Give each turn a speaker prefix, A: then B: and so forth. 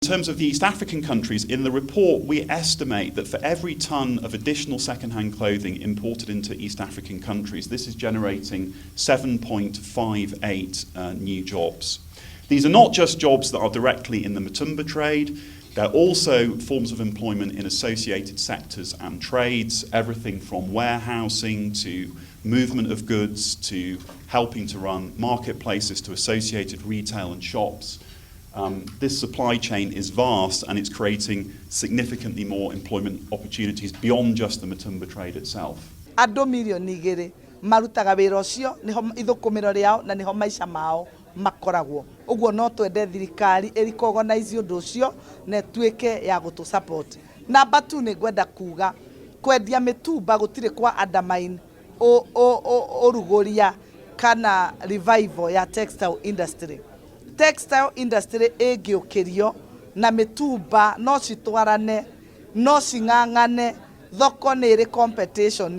A: terms of the East African countries, in the report we estimate that for every tonne of additional second-hand clothing imported into East African countries, this is generating 7.58 new jobs. These are not just jobs that are directly in the Mitumba trade, they're also forms of employment in associated sectors and trades, everything from warehousing to movement of goods to helping to run marketplaces to associated retail and shops. This supply chain is vast and it's creating significantly more employment opportunities beyond just the Mitumba trade itself.
B: Andũ 2 milioni marutaga wĩra ũcio, nĩho ithũkũmĩro rĩao na nĩho maica mao makoragwo. Ũguo no twende thirikari ĩrecognize ũndũ ũcio na ĩtuĩke ya gũtũ support. Number 2, nĩ ngwenda kuga kwendia mĩtumba gũtirĩ kwa undermine ũrugũria kana revival ya textile industry. Textile industry ĩngĩũkĩrio na mĩtumba no citwarane, no cing'ang'ane, thoko nĩ ĩrĩ competition.